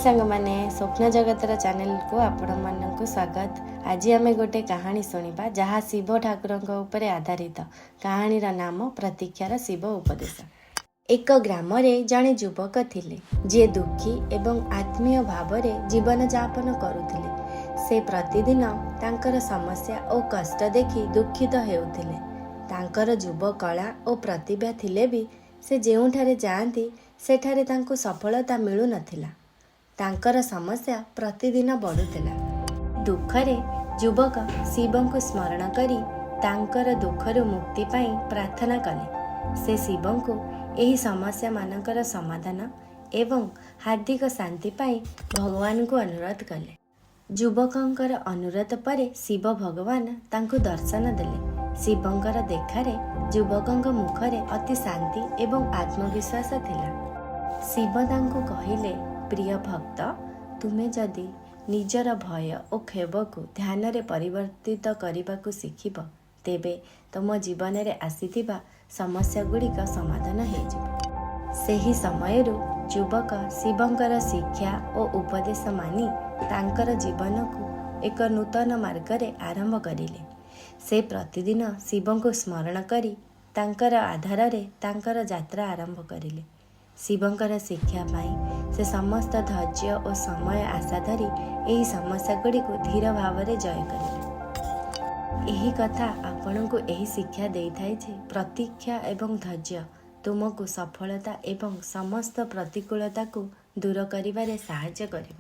ସାଙ୍ଗମାନେ, ସ୍ୱପ୍ନ ଜଗତର ଚ୍ୟାନେଲକୁ ଆପଣମାନଙ୍କୁ ସ୍ୱାଗତ। ଆଜି ଆମେ ଗୋଟେ କାହାଣୀ ଶୁଣିବା, ଯାହା ଶିବ ଠାକୁରଙ୍କ ଉପରେ ଆଧାରିତ। କାହାଣୀର ନାମ ପ୍ରତୀକ୍ଷାର ଶିବ ଉପଦେଶ। ଏକ ଗ୍ରାମରେ ଜଣେ ଯୁବକ ଥିଲେ, ଯିଏ ଦୁଃଖୀ ଏବଂ ଆତ୍ମୀୟ ଭାବରେ ଜୀବନଯାପନ କରୁଥିଲେ। ସେ ପ୍ରତିଦିନ ତାଙ୍କର ସମସ୍ୟା ଓ କଷ୍ଟ ଦେଖି ଦୁଃଖିତ ହେଉଥିଲେ। ତାଙ୍କର ଯୁବ କଳା ଓ ପ୍ରତିଭା ଥିଲେ ବି ସେ ଯେଉଁଠାରେ ଯାଆନ୍ତି, ସେଠାରେ ତାଙ୍କୁ ସଫଳତା ମିଳୁନଥିଲା। ତାଙ୍କର ସମସ୍ୟା ପ୍ରତିଦିନ ବଢ଼ୁଥିଲା। ଦୁଃଖରେ ଯୁବକ ଶିବଙ୍କୁ ସ୍ମରଣ କରି ତାଙ୍କର ଦୁଃଖରୁ ମୁକ୍ତି ପାଇଁ ପ୍ରାର୍ଥନା କଲେ। ସେ ଶିବଙ୍କୁ ଏହି ସମସ୍ୟାମାନଙ୍କର ସମାଧାନ ଏବଂ ହାର୍ଦ୍ଦିକ ଶାନ୍ତି ପାଇଁ ଭଗବାନଙ୍କୁ ଅନୁରୋଧ କଲେ। ଯୁବକଙ୍କର ଅନୁରୋଧ ପରେ ଶିବ ଭଗବାନ ତାଙ୍କୁ ଦର୍ଶନ ଦେଲେ। ଶିବଙ୍କର ଦେଖାରେ ଯୁବକଙ୍କ ମୁଖରେ ଅତି ଶାନ୍ତି ଏବଂ ଆତ୍ମବିଶ୍ୱାସ ଥିଲା। ଶିବ ତାଙ୍କୁ କହିଲେ, "ପ୍ରିୟ ଭକ୍ତ, ତୁମେ ଯଦି ନିଜର ଭୟ ଓ କ୍ଷୋଭକୁ ଧ୍ୟାନରେ ପରିବର୍ତ୍ତିତ କରିବାକୁ ଶିଖିବ, ତେବେ ତୁମ ଜୀବନରେ ଆସିଥିବା ସମସ୍ୟାଗୁଡ଼ିକ ସମାଧାନ ହେଇଯିବ।" ସେହି ସମୟରୁ ଯୁବକ ଶିବଙ୍କର ଶିକ୍ଷା ଓ ଉପଦେଶ ମାନି ତାଙ୍କର ଜୀବନକୁ ଏକ ନୂତନ ମାର୍ଗରେ ଆରମ୍ଭ କରିଲେ। ସେ ପ୍ରତିଦିନ ଶିବଙ୍କୁ ସ୍ମରଣ କରି ତାଙ୍କର ଆଧାରରେ ତାଙ୍କର ଯାତ୍ରା ଆରମ୍ଭ କରିଲେ। ଶିବଙ୍କର ଶିକ୍ଷା ପାଇଁ ସେ ସମସ୍ତ ଧୈର୍ଯ୍ୟ ଓ ସମୟ ଆଶା ଧରି ଏହି ସମସ୍ୟାଗୁଡ଼ିକୁ ଧୀର ଭାବରେ ଜୟ କରିଲେ। ଏହି କଥା ଆପଣଙ୍କୁ ଏହି ଶିକ୍ଷା ଦେଇଥାଏ ଯେ ପ୍ରତୀକ୍ଷା ଏବଂ ଧୈର୍ଯ୍ୟ ତୁମକୁ ସଫଳତା ଏବଂ ସମସ୍ତ ପ୍ରତିକୂଳତାକୁ ଦୂର କରିବାରେ ସାହାଯ୍ୟ କରିବ।